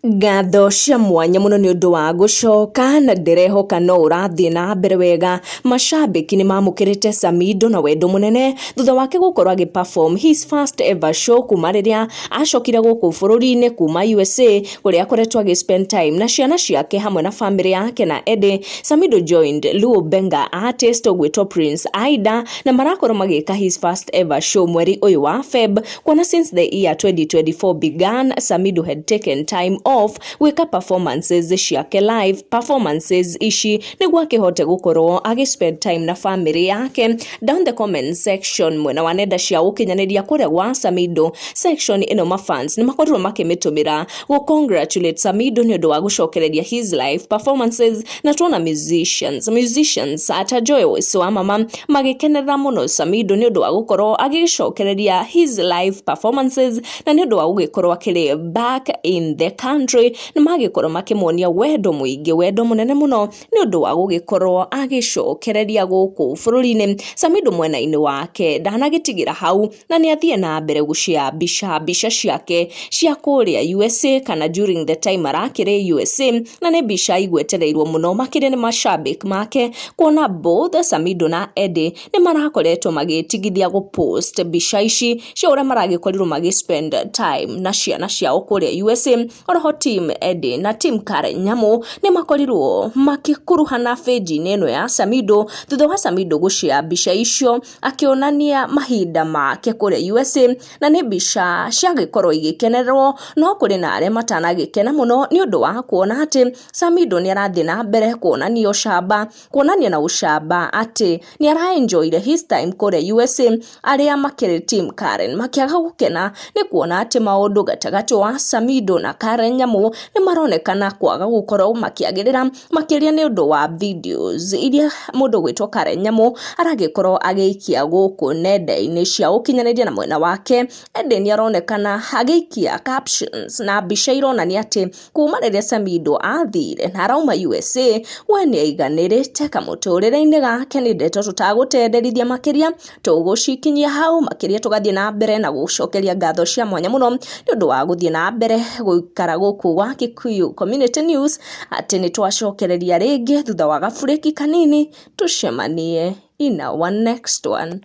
Ngatho cia mwanya mũno nĩ ũndũ wa gũcoka na ndĩrehoka no ũrathiĩ na mbere wega. Mashabiki nĩ mamũkĩrĩte Samido na wendo mũnene thutha wake gũkorwo agĩ perform his first ever show kuma rĩrĩa acokire gũkũ bũrũri-inĩ kuma USA, kũrĩa akoretwo agĩ spend time na ciana ciake hamwe na family yake na Eddie. Samido joined Luo Benga artist ũgwĩtwo Prince Aida na marakorwo magĩka his first ever show mweri ũyũ wa Feb, kuona since the year 2024 began, Samido had taken time off gwĩka performances ciake, live performances ici, nĩguo akĩhote gũkorwo agĩ spend time na family yake. Down the comment section mwena wa nenda cia ũkinyanĩria kũrĩa gwa Samido, section ĩno mafans nĩ makorirwo makĩmĩtũmĩra gũ congratulate Samido nĩ ũndũ wa gũcokereria his live performances, na tuona musicians ata Joyce wa mama magĩkenerera mũno Samido nĩ ũndũ wa gũkorwo agĩcokereria his live performances na nĩ ũndũ wa gũgĩkorwo akĩrĩ back in the country. Nĩ magĩkorwo makĩmuonia wendo mũingĩ, wendo mũnene mũno nĩ ũndũ wa gũgĩkorwo agĩcokereria gũkũ bũrũri-inĩ. Samido mwena-inĩ wake ndanagĩtigĩra hau na nĩ athiĩ na mbere gũshare mbica ciake cia kũrĩa USA kana during the time arakĩrĩ USA, na nĩ mbica igwetereirwo mũno makĩria nĩ mashabiki make, kuona both Samido na Eddie nĩ marakoretwo magĩtigithia gũpost mbica ici cia ũrĩa maragĩkorirwo magĩ spend time na ciana ciao kũrĩa USA. Oroho team Eddie na team Karen Nyamu nĩ makorirwo makĩkuruhana page-inĩ ĩno ya Samido thutha wa Samido gũshare mbica icio akĩonania mahinda make kũrĩa USA, na nĩ mbica ciagĩkorwo igĩkenererwo, no kũrĩ na arĩa matanagĩkena mũno nĩ ũndũ wa kuona atĩ Samido nĩ arathiĩ na mbere kuonania ũcamba, kuonania na ũcamba atĩ nĩ araenjoyire his time kũrĩa USA. Arĩa makĩrĩ team Karen makĩaga gũkena nĩ kuona atĩ maũndũ gatagatĩ wa Samido na Karen Nyamu nĩ maronekana kwaga gũkorwo makĩagĩrĩra, makĩria nĩ ũndũ wa videos iria mũndũ gwĩtwo Karen Nyamu aragĩkorwo agĩikia gũkũ nenda-inĩ cia ũkinyanĩria. Na mwena wake Eddie nĩ aronekana agĩikia captions na mbica ironania atĩ kuma rĩrĩa Samido athire na arauma USA, we nĩ aiganĩrĩte kamũtũrĩre-inĩ gake. Nĩ ndeto tũtagũtenderithia makĩria, tũgũcikinyia hau. Makĩria tũgathiĩ na mbere na gũcokeria ngatho cia mwanya mũno nĩ ũndũ wa gũthiĩ na mbere gũikara gũkũ gwa Kikuyu Community News, atĩ nĩ twacokereria rĩngĩ thutha wa gaburĩki kanini. Tũcemanie in our next one.